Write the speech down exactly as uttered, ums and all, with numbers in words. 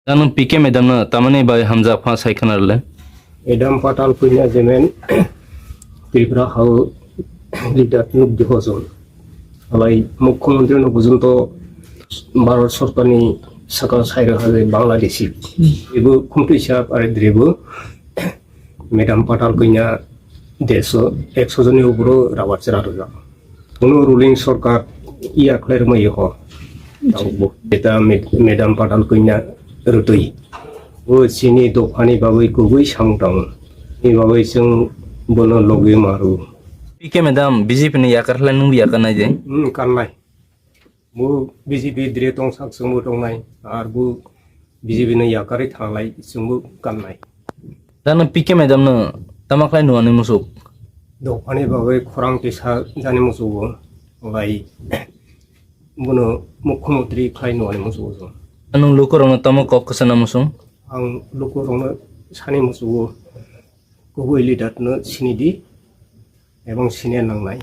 Da nwng P K madam no tamani bai hamjak pha sai khna rwle? Madam Patal Kanya jemen Tripura hao leader nuk di hojon. Alai Mukhyamantri no bujunto Bharat Sarkar ni saka sai rwkha je Bangladeshi. Ibu khumtwi sap are dribu Madam Patal Kanya deso ekso joni uporo rabar chera rwjak. Kuno ruling sorkar iya khlai rwmai ho. Eta Madam Patal Kanya rwtwi. O chini dophani bagwi kubui samung tango. Ni bagwi chwng bono logwi maru. P K madam B J P ni yakar khlai nwng yakar nai je? Hmm, kannai. Bo B J P dire tong sak chwngbo tongnai, ar bo B J P no yakarwi thanglai chwngbo kannai. Da nwng P K madam no tama khlai nuani musuk? Dophani bagwi khorang tisa jani musugo, lai bono mukhyamantri khlai nuani musugo chwng. Da nwng lukurokno tamo kok kwchana musung? Ang lukurokno sani musugo, kubui leader no sinidi, ebong sine nangnai.